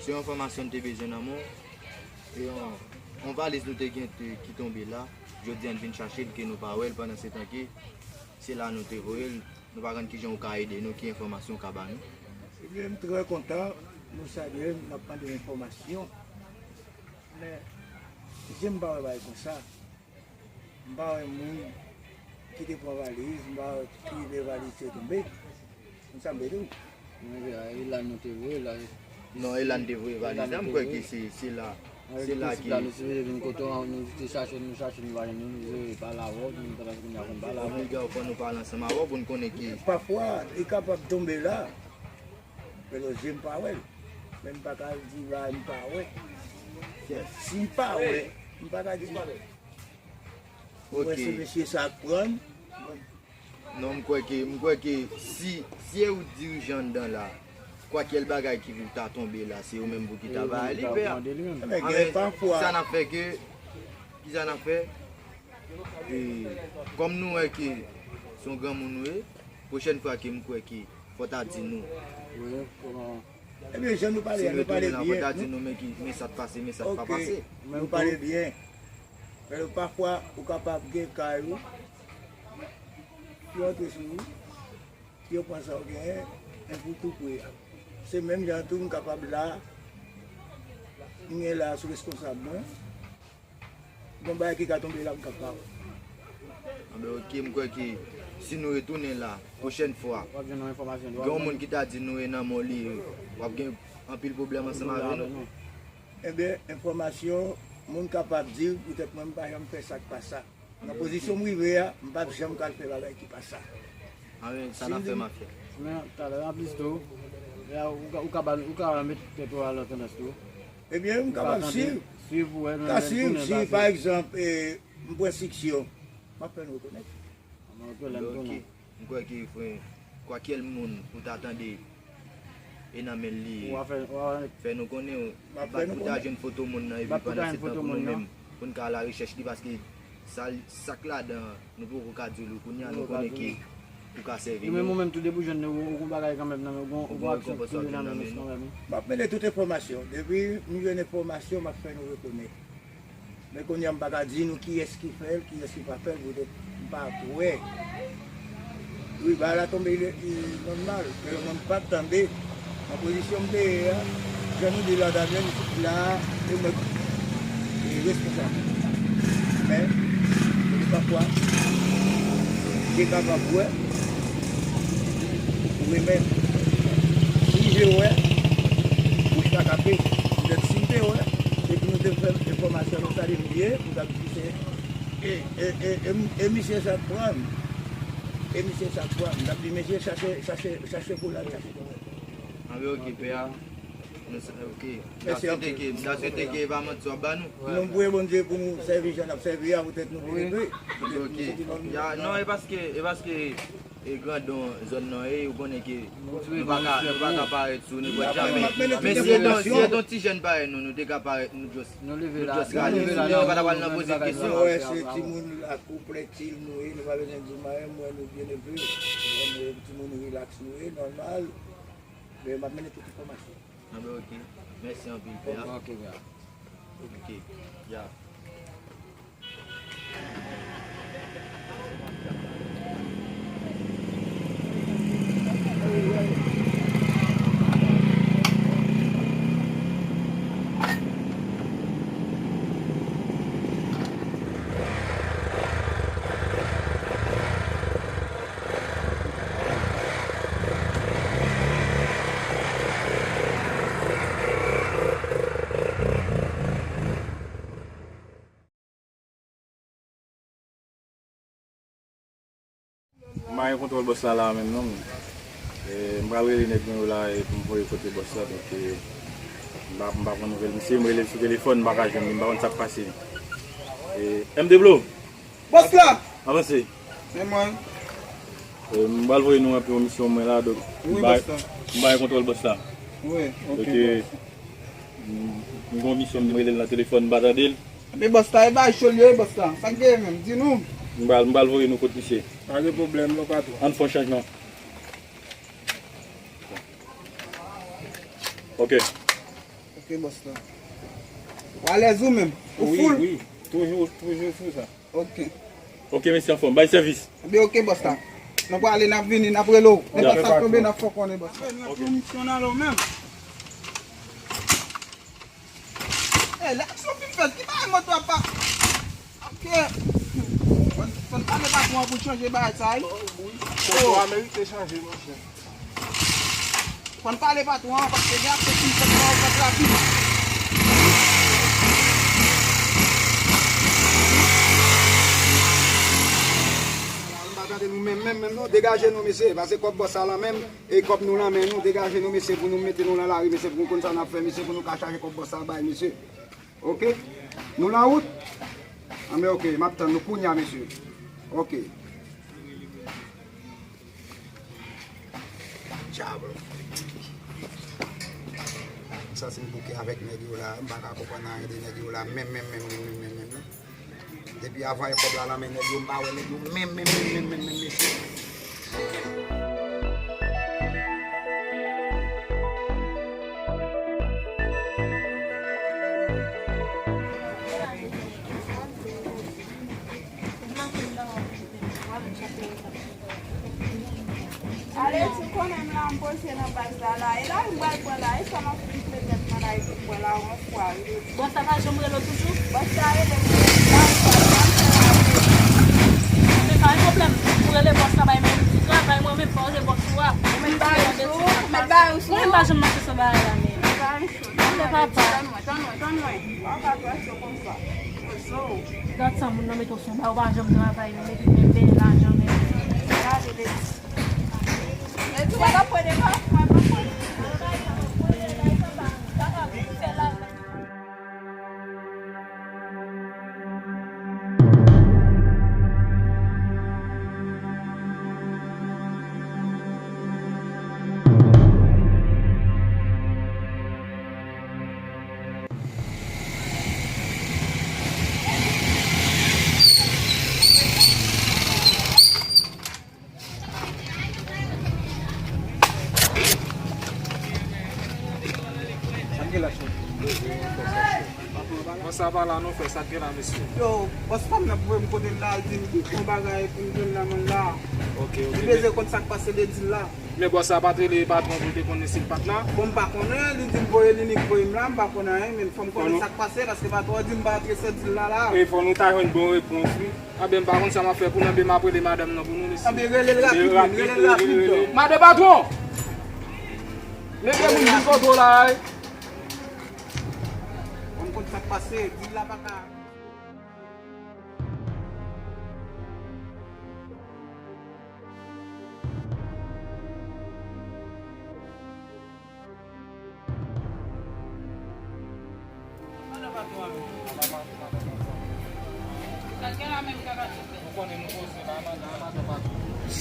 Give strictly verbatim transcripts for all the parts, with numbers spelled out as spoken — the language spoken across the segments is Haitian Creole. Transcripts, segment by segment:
Se yon enfòmasyon n te bezwen nan men w. E yon, yon valiz nou te gen te, ki tonbe la. Jodi a n vin chache l ke nou pa wè l pandan se tan ke se la nou te voye l. Nou pa konn kijan ou ka ede nou, ki enfòmasyon ou ka ba nou. Ebyen, m trè kontan, nou salye m, n ap mande enfòmasyon. Men, je m pa wè bagay konsa. M pa wè moun ki te pran valiz, m pa wè ki lè valiz te tonbe. Konn sa m te di w. Mwen di a, e la nou te voye la. Non, e la n te voye valiz la, m kwè ke se, se la, se la ki. La nou sipoze vin kote w, nou te chache, nou chache, nou pa jwenn nou, nou vle pale avè w, nou pandan kounye a konn pale avè w. Oblije fò nou pale ansanm avè w pou n konnen ki. Pafwa, li kapab tonbe la, men lòt je m pa wè l. Men m pa ka di la m pa wè. Si m pa wè, m pa ka di. Mwen se mesye sa k pran. Non, m kwè ke, m kwè ke si, si e ou dirijan anndan la, kwakyèl bagay ki pou ta tonbe la, se ou menm pou ki ta ba li, pè. Ebyen, pafwa. Sa n ap fè ke, ki sa n ap fè? E, kòm nou wè ke se yon granmoun ou ye, pwochèn fwa ke m kwè ke fò ta di nou. Wi, kòman? Ebyen, jan nou pale a, nou pale byen. Si nou retounen la, fò ta di nou, men ki, men sa k pase, men sa k pa pase. Ok, nou pale byen. Men pafwa, ou kapab gen kay ou, yo antre sou ou, yo pran sa w genyen, men pou tou pre a. Se menm jan tou, m kapab la, m gen la sou responsab mwen. Gon bagay ki ka tonbe la m ka pa wè. Anben, ok, m kwè ke si nou retounen la, pwochèn fwa, gen yon moun ki ta di nou e nan men w li ye, w ap gen anpil pwoblèm ansanm avè nou. Ebyen, enfòmasyon, moun kapab di w, poutèt mwen, m pa janm fè sa k pa sa. Nan pozisyon m rive a, m p ap janm ka fè bagay ki pa sa. Anben, sa n ap fè, mafya. Men, talè, anplis tou, ou ka, ou ka ba, ou ka met tèt ou a lan tandans tou. Ebyen, m kapab siv. Ka siv, si, pa egzanp, e, m pran siksyon, m ap fè n rekonèt. Ok. M kwè ke, fè, kwakyèl moun ou ta tande e nan men l li ye. Fè nou konnen, ou ta jwenn foto moun nan, epi pandan se tan pou nou menm, pou n ka al arechèch li, paske sa, sa k ladan, nou poko ka di w li kounye a, nou konnen ke ou ka sèvi nou. Ou menm, ou menm tou, depi w jwenn li, ou, ou gon bagay kanmenm nan men w, ou gon, ou gon aksyon ki tonbe nan men w kanmenm. M ap mete tout enfòmasyon. Depi m jwenn enfòmasyon, m ap fè nou rekonèt. Men kounye a, m pa ka di nou kiyès ki fè l, kiyès ki pa fè l, poutèt m pa kwè. Wi, bagay la tonbe, li, li nòmal. Men mwen, m pa t tande. Nan pozisyon m te ye a, jan nou di la, Daniel, la, e mwen ki, e, responsab. Men, gen de pafwa, m te kapab wè, ou renmen. Si je wè, bouch pa ka pe. Poutèt si m te wè, epi nou te fè enfòmasyon, nou sa te bliye, nou t ap di se, e, e, e, e, e misye sa k pran m. E misye sa k pran m. M t ap di, mesye, chache, chache, chache pou l al chache pou mwen. Anben, ok, pè a. Nou sa, ok. M ta swete ke, m ta swete ke e pa manti w ap ba nou. Nou priye Bondye pou nou sèvi jan n ap sèvi a, poutèt nou vin epi. Ok. Ya, non, e paske, e paske e grandon zòn nan ye, ou konnen ke nou pa ka, nou pa ka parèt sou nenpòt jan, men, men si e ton, si e ton ti jèn parèy nou, nou te ka parèt, nou just, nou just rale sou li, nou pa ta pral nan poze kesyon. Mwen wè se timoun ak ou plè til nou ye, nou pa bezwen di m anyen, mwen nou byen elve, mwen timoun rilaks nou ye, nòmal, men m ap mennen tout enfòmasyon. Anben, ok. Mèsi anpil, pè a. Ok, ya. Ok, ya. M pa gen kontwòl bòs la la menm non. E, m pral rele nèg mwen yo la e pou m voye kote bòs la, donk, e, m pa, m pa pran nouvèl misye, m rele l sou telefòn, m pa ka jwenn li, m pa konn sa k pase. E, M D Blow! Bòs la! Avanse. Men mwen. E, m pral voye nou anpil yon misyon mwen la, donk, wi, m pa, bòs la, m pa gen kontwòl bòs la. Wi, ok, donk, e, bòs. M, m gen yon misyon, m rele l nan telefòn, m pa tande l. Men bòs la, e bagay cho l ye, bòs la. Sa k genyen menm? Di nou. M pral, m pral voye nou kot misye. Pa gen pwoblèm non, patwon. Ann fè yon chanjman. Ok. Ok, bòs la. Ou alèz ou menm? Ou wi, full? Wi. Toujou, toujou sou sa. Ok. Ok, mesye anfòm. Bay sèvis. Ebyen, ok, bòs la. Nou prale, n ap vini, n ap rele w. Nenpòt sa k tonbe, n ap fè w konnen, bòs la. N ap fè yon misyon nan lè w menm. E, lè aksyon fin fèt, ki bagay moto ap pa. Ok. Fò n, fò n pale patwon an pou l chanje bagay sa, wi. Wi, konpò a merite chanje, monchè. Fò n pale patwon an, paske gen aksyon fin fèt la, ou fèt rapid. Ala, nou pa tande nou menm, menm, menm, non. Degaje nou, mesye, paske kòb bòs sa lan menm, e kòb nou lan men nou. Degaje nou, mesye, pou nou mete nou nan lari, mesye, pou nou konn sa n ap fè, mesye, pou nou ka chaje kòb bòs sa bay, mesye. Ok? Nou nan wout? Anben, ok, m ap tann nou kounya, mesye. Ok. Diablo. Sa se m bouke avèk nèg yo la, m pa ka konprann anyen de nèg yo la, menm, menm, menm, menm, menm, menm, menm. Depi avan e kòb la nan men nèg yo, m pa wè nèg yo menm, menm, menm, menm, menm, menm, mesye. Ale, ti konnen m la, m poze nan baz la, la. E la, m pral pran la. E sa m ap fin fè nèt nan la, e tout pran la, yon fwa. Bòs la pa janm rele w toujou? Bòs la rele m, la, m pral, m pral fè la. Men pa gen pwoblèm. Ou rele bòs la, bay mwen ti travay, mwen menm, pa oze bòs ou a. Ou mèt bay ou sou, ou mèt bay ou sou. Mwen menm pa janm mache sou bagay la, men. Mwen pa yon chou. Tann mwen, tann mwen, tann mwen, tann mwen. Ou pa ka twè cho konsa. Gad sa moun nan mete w sou ba, ou pa janm travay menm, epi menm benyen lajan menm. Gade, Ledi. Ledi, w ap pran de pa, w ap pran. Sa k gen la, chèf? Bòs la pa la non, frè, sa k gen la, mesye? Yo, bòs pa m nan voye m kote l la, l di m yon bagay pou m jwenn nan men l la. Ok, ok. Li bezwen konn sa k pase de dil la. Men bòs la pa t rele patwon pou l te konnen si l pa t la? Bon, m pa konnen, li di l voye, li nik voye m la, m pa konnen anyen, men fò m konnen sa k pase, paske patwon di m pa antre sèt dil la la. E fò nou ta jwenn bon repons, wi. Anben, m pa konn sa m ap fè pou nou, anben, m ap rele madanm nan pou nou, mesye. Anben, rele l rapid, men, rele l rapid, non. Madan patwon! Mete moun jis kote w la, wi. Bon, m konn sa k pase, dil la pa ka. Sa k gen la menm, kaka ti frè? Ou konnen nou poze la, madan, madan patwon.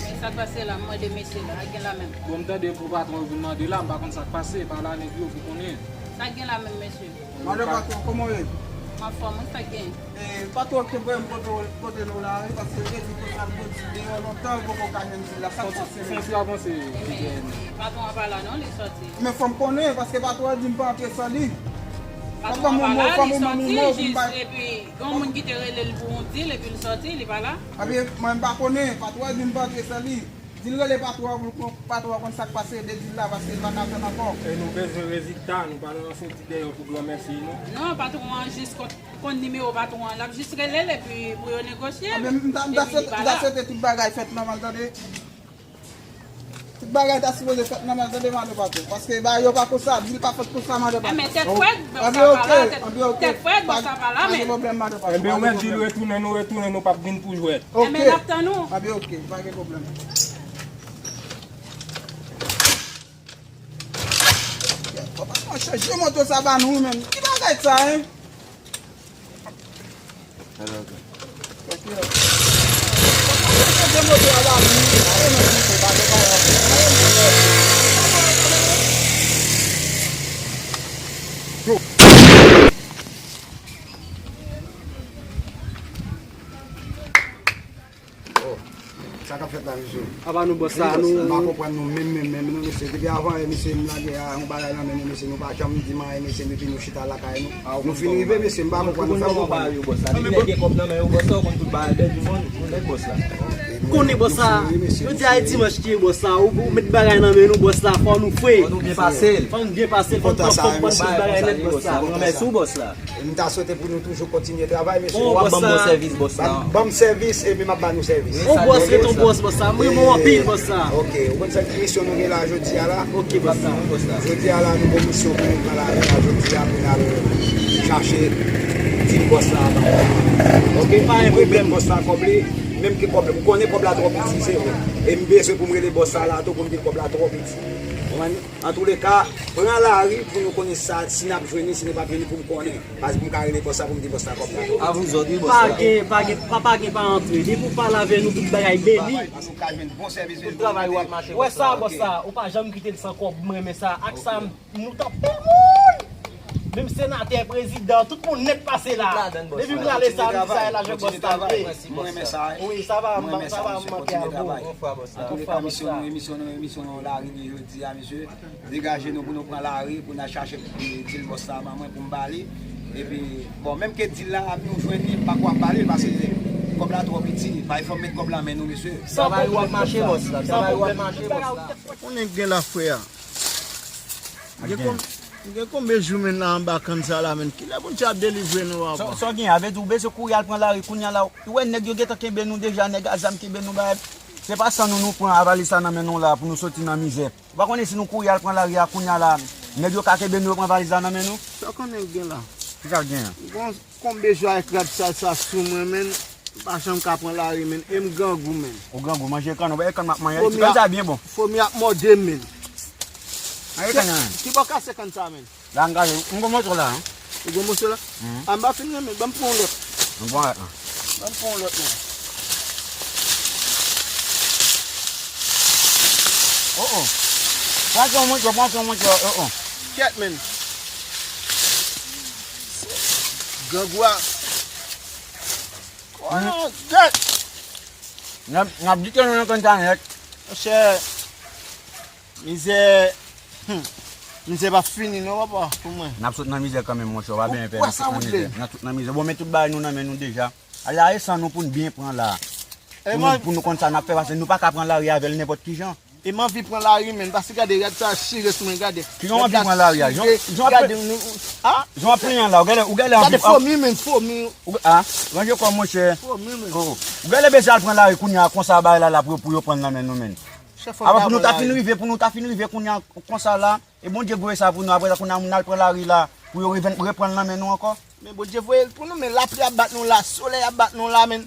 Men sa k pase la, m mande mesye la, sa k gen la menm? Bon, m tande pou patwon yo vin mande la, m pa konn sa k pase, pale a nèg yo pou konnen. Sa k gen la menm, mesye? Madan patwon, kòman w ye? M anfòm, wi, sa k gen? E, patwon te voye m pote, pote nou la, wi, paske l te di konsa l pral soti deyò lontan, l poko ka jwenn dil la. Sa k pase menm? Fè ti avanse, P T M. Patwon an pa la non, li soti. Men fò m konnen, paske patwon an di m pa antre san li. Patwon an pa la, li soti, jis, epi gen yon moun ki te rele l pou yon dil, epi l soti, li pa la. Ebyen, mwen m pa konnen, patwon an di m pa antre san li. Di l rele patwon an pou l kon-, patwon an konn sa k pase de dil la, paske l pa ka tann ankò. E nou bezwen rezilta, nou pa nan soti deyò pou granmèsi, non. Non, patwon an jis konn, konn nimewo patwon an, l ap jis rele l epi pou yo negosye. Ebyen, m ta, m ta swete, m ta swete tout bagay fèt nòmal, tande. Tout bagay ta sipoze fèt nòmal, tande, madan patwon. Paske bagay yo pa konsa, dil pa fèt konsa, madan patwon. Enben, tèt frèt, bòs la pa la, tèt frèt, bòs la pa la, men. Pa gen pwoblèm, madan patwon. Enben, ou mèt di l retounen, nou retounen, nou p ap vin pou jwèt. Enben, n ap tann ou. Enben, ok, pa gen pwoblèm. Fò patwon chanje moto sa ba nou, wi, menm. Ki bagay sa, en? Oh, sa k ap fèt la, mesye? Apa nou bòs la, nou. M pa konprann nou menm, menm, menm, non, mesye. Depi avan yè, mesye, m lage a, yon bagay nan men nou, mesye, nou pa janm di m anyen, mesye, depi nou chita lakay nou. Nou fin rive, mesye, m pa konprann nou, fè m konprann. Bòs la, depi nèg gen kòb nan men yo, bòs la, ou konn tout bagay, bèl di moun, ou nèg bòs la. Konnen bòs la, yo di a e dimanch ki ye bòs la, ou, ou met bagay nan men nou, bòs la, fò nou fre. Fò nou byen pase l. Fò nou byen pase l, fò nou pran kòb, fò nou met bagay nèt, bòs la. Mwen mèsi w, bòs la. E m ta swete pou nou toujou kontinye travay, mesye. Bon, w ap ban m bon sèvis, bòs la. Ban m sèvis, epi m ap ba nou sèvis. Bon, bòs, ret on bòs, bòs la. M renmen w anpil, bòs la. Ok, ou konn sa ki misyon nou gen la jodi a la? Ok, bòs la. Jodi a la, nou gon misyon pou nou pran lari la jodi a, pou n al chache dil bòs la. Ok, m remèt bòs la kòb li, menm ke kòb la. M konnen kòb la twò piti, se vre. E m bezwen pou m rele bòs la la tou, pou m di l kòb la twò piti. Konprann? Antouleka, pran lari pou nou konnen sa, si n ap jwenn li, si nou p ap jwenn li, pou m konnen. Paske pou m ka rele bòs la, pou m di bòs la kòb la. A vous ordres, bòs la. Pa gen, pa gen, pa, pa gen pa antre. Depi w pale avè nou, tout bagay beni. Paske w ka jwenn bon sèvis. Tout travay w ap mache. Wè sa, bòs la, ou pa janm kite l san kòb, m renmen sa. Ak sa, nou t ap pil moun. Menm senatè, prezidan, tout moun nèt pase la. Depi m rale sa, m di sa e lajan bòs la ye. M renmen sa. Wi, sa va, sa va manke a gou. Antouleka, misyon nou, emisyon nou, emisyon nou lari de jodi a, mesye. Degaje nou pou nou pran lari, pou n al chache dil bòs la ban mwen pou m ba li. Epi, bon, menm ke dil la, nou jwenn li, m pa kwè ap ba li l, paske kòb la twò piti. Bay fò m met kòb la men nou, mesye. Travay w ap mache, bòs la. Travay w ap mache, bòs la. Konnen gen la frè a. Gen kon-, gen konbyen jou menm nan anba kann sa la menm? Kilè pou n te ap delivre nou ankò? Sa w gen, a vle di w bezwen kouri al pran lari kounye a la. Ou wè nèg yo gentan kenbe nou deja, nèg a zam kenbe nou bagay. Se pa san nou nou pran avaliz sa nan men nou la pou nou soti nan mizè. Ou pa konnen si nou kouri al pran lari a kounye a la, nèg yo ka kenbe nou yo pran valiz la nan men nou? Sa w konnen gen la? Kisa k gen an? Bon, konbyen jou avèk rad sal sa sou mwen, menn, m pa janm ka pran lari, menn, e m grangou, menn. Ou grangou, manje kann, ou wè kann m ap manyen, ti kann sa byen bon. Fomi ap mòde m, menn. Manje kann nan men. Ki bò kase kann sa, menn? La, m gade, m gon moso la, hein. Ou gon moso la? Mhm. A, m pa fin renmen, ban m pran yon lòt. M pran lòt la. Ban m pran yon lòt la. Oh, oh. Pran son mwen, pran son mwen, oh, oh. Kèt, menn. Grangou a. Oh, kèt. N ap, n ap di ke nou nan kontanèt. Monchè. Mizè, hmm, mizè p ap fini non, papa, pou mwen. N ap sot nan mizè kanmenm, monchè, w pa benyen pè, n ap sot nan mizè. N ap sot nan mizè. Bon, men tout bagay nou nan men nou deja. Ala e san nou pou n byen pran la. Pou nou, pou nou konn sa n ap fè, paske nou pa ka pran lari avè l nenpòt ki jan. E m anvi pran lari, menn, paske gade, gade sa, chire sou mwen, gade. Kijan w anvi pran lari a? Jan w ap plenyen la, ou genlè, ou genlè anvi. Gade fomi, menn, fomi. A, ranje kò w, monchè. Fomi, menn. Ou genlè bezwen al pran lari kounye a, konsa bagay la la pou yo, pou yo pran l nan men nou, menn. Apa pou nou ta fin rive, pou nou ta fin rive kounye a konsa la, e Bondye voye sa pou nou, apre sa kounye a moun al pran lari la, pou yo reven-, reprann nan men nou ankò. Men Bondye voye l pou nou, men lapli ap bat nou la, solèy ap bat nou la, menn.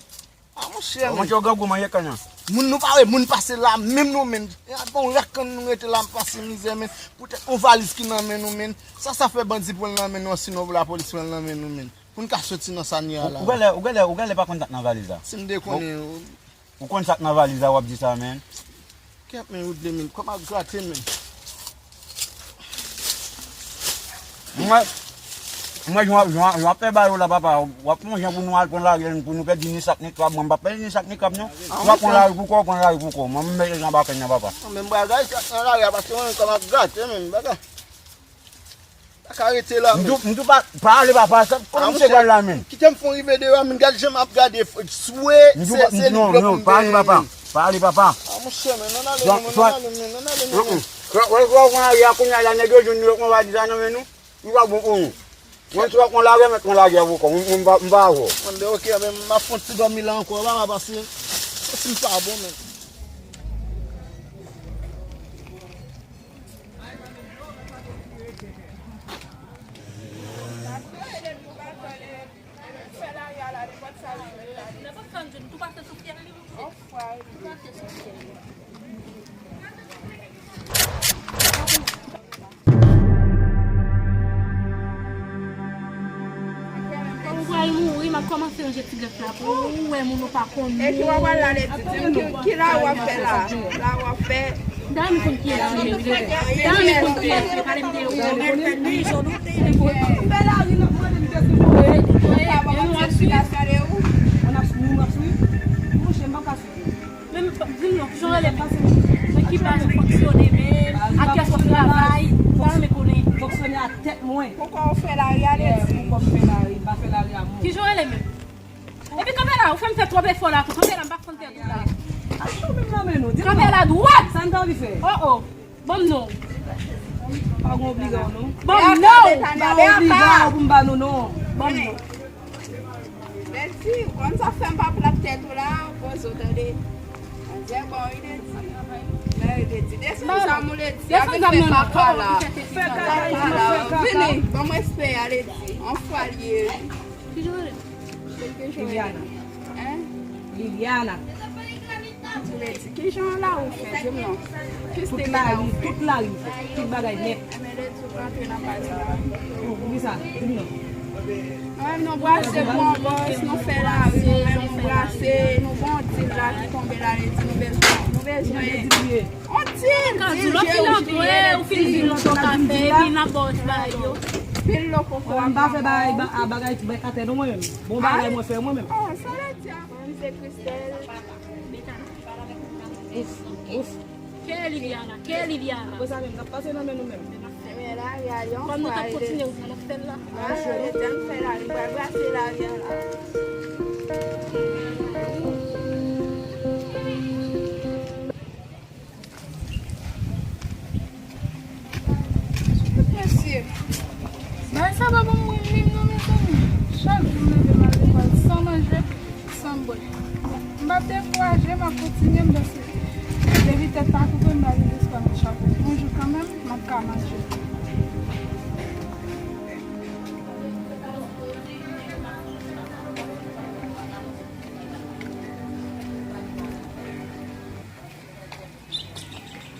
A, monchè, menn. Monchè, w grangou, manje kann nan. Moun nou pa wè, moun pase la, menm nou, menn. E a bon, rak kann nou rete la, pase mizè, menn. Poutèt yon valiz ki nan men nou, menn. Sa, sa fè bandi pran l nan men nou, sinon pou lapolis pran l nan men nou, menn. Pou n ka soti nan sa n ye a la. Ou genlè, ou genlè, ou genlè pa konn sa k nan valiz la. Si m te konnen, Ou konn sa k nan valiz la, w ap di sa, menn. Kèt, menn, ou de menn, kòman grate, menn? Mwen, mwen, jan w ap, jan w ap, jan w ap fè bagay yo la, papa, w ap fè yon jan pou nou al pran lari, pou nou pèdi ni sak ni krab, mwen, m p ap pèdi ni sak ni krab, non. Si w ap pran lari pou kò w, pran lari pou kò w. Mwen, m mete jan baken nan, papa. Menm bagay, sa k nan lari a, paske mwen, kòman grate, menn, bagay. Pa ka rete la, menn. M tou, m tou pa, pa ale, papa. Sa, kòman misye pral la, menn? Kite m fon rive deyò, menn. Gad jan m ap gade, swe, se, se li dlo pou m benyen, menn. Pa ale, papa. A, monchè, menn, ann ale, menn, ann ale, menn, ann ale, menn. Wè, wè, wè, wè, kounye a la, nèg yo jwenn nou, yo pran valiz la nan men nou. Nou pa bon pou nou. Mwen, si w ap pran lari, mèt pran lari avè w, mwen, mwen, m pa, m pa avè w. Mwen, ok, menn, m ap fon ti dòmi la ankò, papa, paske, si m pa bon, menn. Ou pral mouri, m ap kòmanse ranje ti grèf la pou ou, ou wè moun ou pa konn. E ki w ap pral la, lè di m ki, ki la w ap fè la? La w ap fè. Dami konn kiyès li ye, dami konn kiyès li ye, pale m de ou. Fè lari, n ap mande m kiyès li ye. Sa va ban m ti eksplikasyon de ou? Moun ap sou, moun ap sou. Monchè, m pa ka sou. Menm, Di m non, kijan w rele menm? Nan ki baz ou fonksyone menm? Ak kiyès w ap travay? M ta renmen konnen. Fonksyone ak tèt mwen. Poukò w fè lari a, Ledi? Poukò m fè lari? M pa fè lari a mwen. Kijan w rele menm? Epi kanpe la, ou fè m fè twòp efò la tou. Kanpe la, m p ap konn fè tout la. Achte w menm nan men nou. Di m non. Kanpe la dwat! Sa n ta anvi fè? Oh, oh. Ban m non. Pa gon obliga w non. Ban m non. Pa obliga w pou m ba nou non. Ban m non. Ledi, ou konn sa fè m pa plat tèt ou la, poze w tande. Manzè bon wi Ledi. Men Ledi, desann zam ou Ledi, avèk fè kaka la. Fè kaka, vini, ban m respè a Ledi. Yon fwa l ye. Kijan w rele? Liliana. Hein? Liliana. Ledi, kijan lari fè? Di m non. Tout lari, tout lari fè. Tout bagay nèt. Enben Ledi, ou rantre nan baz la. Poukisa? Di m non. Nou menm nou brase bon bòs, nou fè lari, nou menm nou brase, nou gon dil la ki tonbe la, Ledi, nou bezwen, nou bezwen. Yon dil, dil, dil, ou fin vin lontan w ka fè, epi n ap ba w ti bagay yo. Pil loko fò. Mwen m pa fè bagay, ba- a bagay ti bay atè non mwen menm. Bon bagay mwen fè mwen menm. Oh, sa Ledi a. Mwen se Christelle. Ouf, ouf. Ke Liliana, ke Liliana. Apre sa menm, n ap pase nan men nou menm. Men lari a yon fwa. Kòm nou t ap kontinye wout la, n ap fè l la. Brase, lè tan fè lari, bra- brase lari a la. Mesye, bagay sa pa bon mwen menm non, mezanmi. Chak jou m leve m al lekòl san manje, san bwè. M p ap dekouraje, m ap kontinye, m panse depi tèt pa koupe, m pa gen lespwa nan chapo. Yon jou kanmenm, m ap ka manje.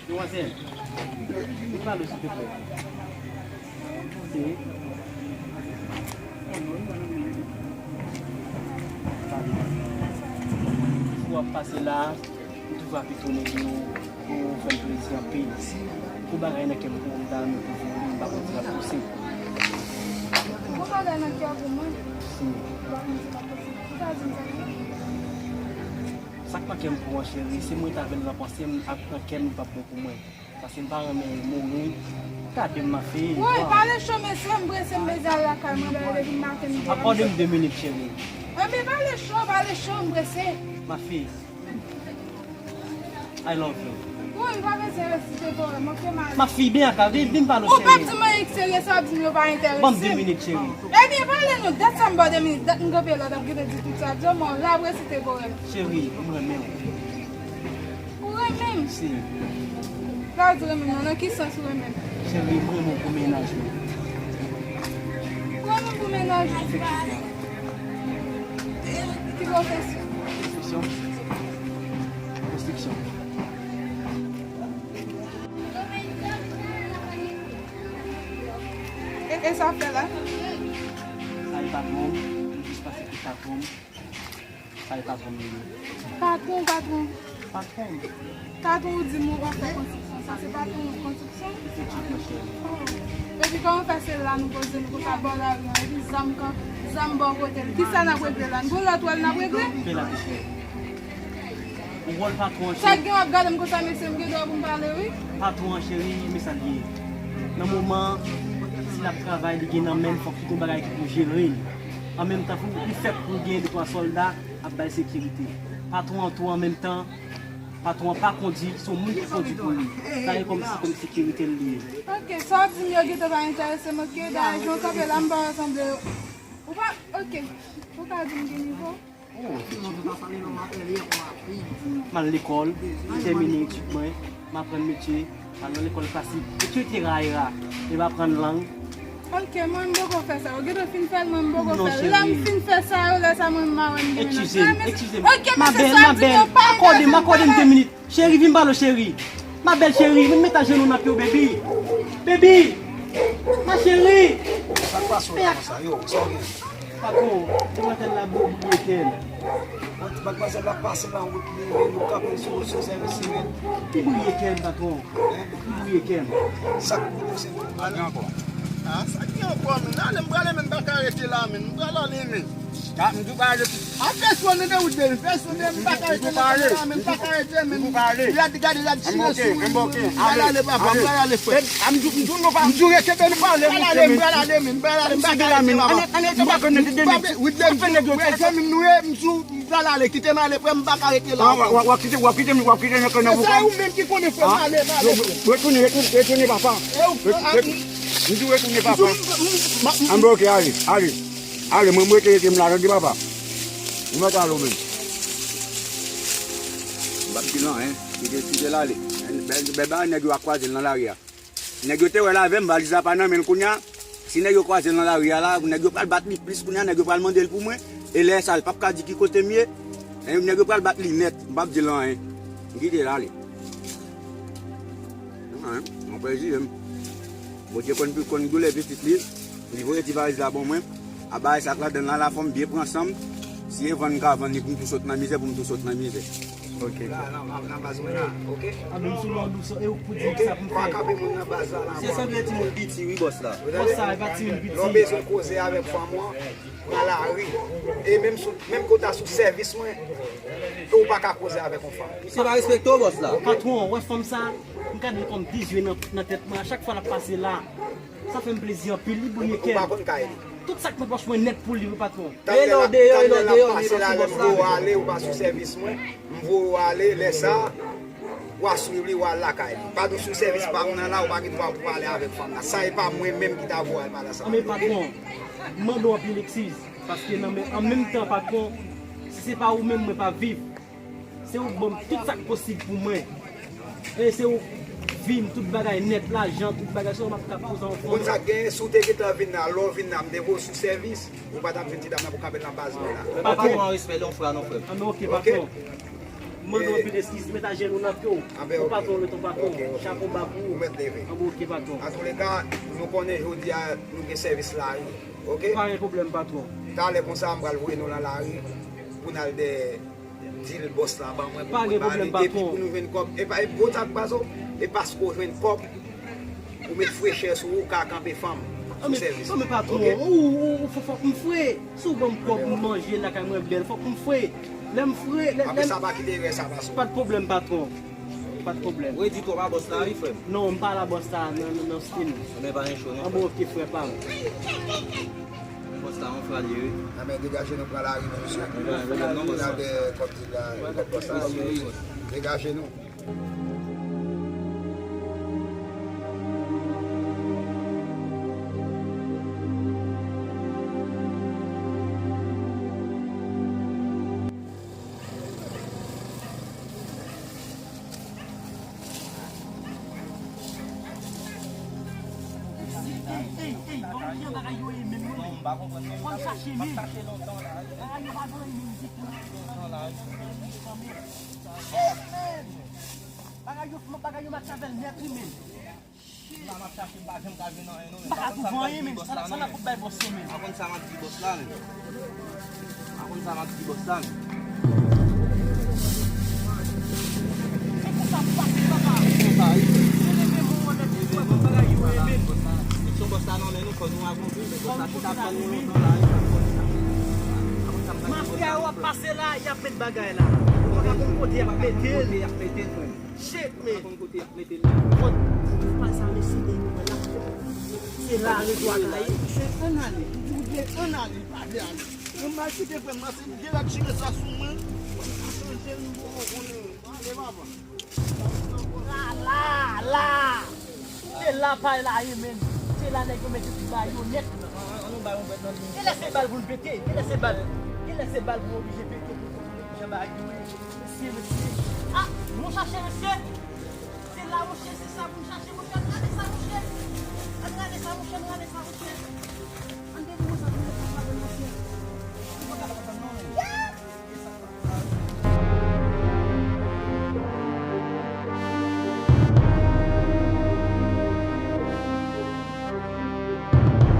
Demwazèl, vin pale w silvouplè. Si. Pale. Ou ap pase la, ou toujou ap etone yo, ou fè m plezi anpil. Pou bagay nan kè m pou ou, m ta renmen pou ou, m pa konn si l ap posib. Pou bagay nan kè w pou mwen? Si. Ou pa konn si l ap posib. Ou ka di m sa? Sa k nan kè m pou w an, cheri, si m ret avè l nan panse m ak nan kè m, li p ap bon pou mwen. Paske m pa renmen mouri. Gade m, ma fille. Woy, pale cho, mesye, m prese, m bezwen al lakay mwen, dayè depi maten m gen. Akòde m de minit, cheri. Enben, pale cho, pale cho, m prese. Ma fille, I love you. Woy, pa bezwen resite poèm, ok, ma. Ma fille, byen ka, vin, vin pale w, cheri. Ou pa di m anyen k serye, sa w ap di m yo pa enterese m. Ban m de minit, cheri. Ebyen, pale nou, dat sa m ba w de minit, dat m kanpe la, t ap gentan di tout sa, di w, mwen la, w resite poèm. Cheri, m renmen w. Ou renmen m? Si. Sa w di renmen m nan, nan ki sans ou renmen m? Cheri, m renmen w pou mennaj mwen. Ou renmen m pou mennaj ou? Efektivman. Ki pwofesyon? Konstriksyon. Konstriksyon. E, e sa w fè la? Sa e patwon m, m jis pase pou patwon m. Sa e patwon m li ye. Patwon, patwon. Patwon m. Patwon ou di m ou ap fè konstriksyon. Sa se patwon konstriksyon? Efektivman, cheri. Oh. Epi kòman fè se la nou poze nou konsa bò lari an, epi zam kan, zam bò kote l. Kisa n ap regle la? Nou gon lòt wòl n ap regle? Pe la, cheri. Ou wòl patwon an, cheri. Sa k gen w ap gade m konsa, mesye, m gen dwa pou m pale, wi. Patwon an, cheri, men sa l ye. Nan moman, si l ap travay, li gen nan men l, fòk li gon bagay ki pou jere l. An menm tan, pou li fèt pou l gen de twa sòlda ap bay sekirite. Patwon an tou an menm tan, patwon an pa kondi, se yon moun ki kondi pou li. Sa e kòmsi, kòm sekirite l li ye. Ok, sa w ap di m yo gentan pa enterese m, ok, dayè jan w kanpe la, m pa wè sanble ou pa, ok, ou ka di m gen nivo. M al lekòl, m tèmine etid mwen, m aprann metye, m al nan lekòl klasik, etsetera, etsetera. E m aprann lang. Ok, mwen m poko fè sa. Ou gentan fin fè l, mwen m poko fè l. Lè m fin fè sa yo, lè sa mwen m a wè m gen mennaj. Eskize m, eskize m. Ok, ma bèl, ma bèl, akòde m, akòde m de minit. Cheri, vin pale w, cheri. Ma bèl cheri, vin met ajenou nan pye w, baby. Baby! Ma chérie! Sa k pase w la konsa? Yo, sa w gen? Patwon, demwazèl la bouye kè m. Madmwazèl la pase nan wout li, li kanpe sou, sou sèvis sivil. Li bouye kè m, patwon. Li bouye kè m. Sa k bouye se pou mwen ankò. Ah, sa k gen ankò, men? Ale, m prale, men m pa ka rete la, men. M pral ale, men. Ah, m di w pa ale. A fè sou nou de ou de, fè sou de, m pa ka rete nan kay la, men m pa ka rete, men. Rad, gade rad chire sou mwen, m pral ale, papa, m pral ale, frè. M jure, kenbe nou pale, m pral ale, m pral ale, m pral ale, m pa ka rete, papa. Wi, de m, frè, zanmi m nou ye, m sou, m pral ale, kite m ale, frè, m pa ka rete la. W ap kite, w ap kite, w ap kite nan kay la. Se ou menm ki konnen, frè, m ale, m ale, frè. Retounen, retounen, retounen, papa. M di retounen, papa. Anben, ok, ale, ale. Ale, mwen, mwen rete, rete m la, tande, papa. Ou mèt ale ou menm. M p ap di l anyen. Kite, kite l ale. Bèl, bèl bagay, nèg yo a kwaze l nan lari a. Nèg yo te wè l avè m, valiz la pa nan men l kounye a. Si nèg yo kwaze l nan lari a la, nèg yo pral bat li plis kounye a, nèg yo pral mande l pou mwen. E lè sa, l p ap ka di ki kote m ye. E nèg yo pral bat li nèt, m p ap di l anyen. M kite l ale. Anyen, mwen prezire m. Bondye konn, konn doulè pitit li. Li voye ti valiz la ban mwen. A bagay sa k ladan l la, la fò m byen pran san m. Si e vann m ka vann li pou m tou sot nan mizè, pou m tou sot nan mizè. Ok. La, nan, nan, nan baz mwen la, ok? A, menm sou lòd ou, e ou k pou di sa pou m fè. Pa kanpe moun nan baz la, la. Se sanble timoun piti, wi, bòs la. Bòs sa, e pa timoun piti. Lè w bezwen koze avèk fanm ou an, nan lari. E menm sou, menm ke w ta sou sèvis mwen, e ou pa ka koze avèk yon fanm. Misye pa respekte w, bòs la. Patwon, ou wè fanm sa, m gade l kòm de zye nan, nan tèt mwen. A chak fwa l ap pase la, sa fè m plezi anpil, li briye kè m. Ou pa konn kay li. Tout sa k nan pòch mwen nèt pou li, wi, patwon. Talè l ap, talè l ap pase la, lè m voye w ale, ou pa sou sèvis mwen, m voye w ale, lè sa a, w a swiv li, w al lakay li. Pandan w sou sèvis pa m nan la, ou pa gen dwa pou pale avèk fanm nan. Sa e pa mwen menm ki ta voye al pale ansanm avè l. Anben patwon, m mande w anpil eskiz, paske nan men, an menm tan patwon, si se pa ou menm, mwen p ap viv. Se ou k ban m tout sa k posib pou mwen. E se ou k vi m, tout bagay nèt, lajan, tout bagay, se ou m ap ka poze yon fanm. Ou konn sa k genyen, si w te gentan vin la, lè w vin la, m te voye w sou sèvis, ou pa t ap jwenn ti dam nan pou kanpe nan baz mwen la. Patwon, an respè, lè yon frè, non, frè. Anben, ok, patwon. M mande w anpil eskiz, m met ajenou nan pye w. Anben, ok. Ou patwon, ou ret yon patwon. Ok, ok. Chapo ba pou ou. Ou mèt leve. Anben, ok, patwon. Antouleka, nou konnen jodi a, nou gen sèvis lari. Ok? Pa gen pwoblèm, patwon. Talè konsa, m pral voye nou nan lari pou n al dèyè dil bòs la ban mwen pou mwen pale, epi pou nou jwenn kòb. E pa, e bon, sa k pase w, e paske w jwenn kòb, ou met frechè sou ou, ou ka kanpe fanm sou sèvis. Anben patwon, ou, ou, ou fè fòk m fre. Si w ban m kòb, m manje lakay mwen bèl, fòk m fre. Lè m fre, lè, lè m... Apre sa, pa kite erè sa pase w. Pa t pwoblèm, patwon. Pa t pwoblèm. Redi tou pa bòs la, wi, frè m. Non, m pa la bòs la, nan, nan, nan stil. Anben pa gen cho, non, frè m. Anben, ok, frè pa m. Bòs la, yon frè li ye, wi. Anben, degaje nou pran lari nou, mesye. Anben, anben, non, bòs la. Degaje nou. Ey, ey, ey, bagay yo, bagay yo ye menm, non. Fò n chache menm. Bagay yo pa gen anyen menm ditou, non. Shit, man. Bagay yo, bagay yo match avè l nèt, wi, menm. Shit. La m ap chache, m pa janm ka jwenn anyen, non, men. M pa ka twouve anyen, menm. Sa, sa n ap bay bòs yo, menm. Pa konn sa m ap di bòs la, menm. Pa konn sa m ap di bòs la, menm. Se konsa pou pase, papa. Konsa, wi. Leve men w anlè pou w wè bagay yo ye menm. Kesyon bòs la nan men nou, fò nou avanse, men bòs la chita pran nou lontan la, wi. Mafya yo ap pase la, y ap met bagay la. Ou pa ka konn kote y ap mete l. Kote y ap mete l, frè m. Shit, man. Ou pa konn kote y ap mete l. Fò n pa sa, mesye, e nou wè la. Se la, rezo a ka ye. Se ann ale. Li di w byen ann ale, li pa vle ale. Mwen m al kite frè m nan, se m gen lòt chire sa sou mwen. Mwen pa chanje, m bon, konnen. Ale, papa. La, la, la. Se la pay la ye menm. Se la nèg yo mete tout bagay yo nèt. Genlè se bal pou n pete. Genlè se bal. Genlè se bal pou n oblije pete pou, pou, pou jan bagay yo ye. Mesye, mesye. Ah, nou chache mesye. Se la, mesye, se sa pou n chache, mesye.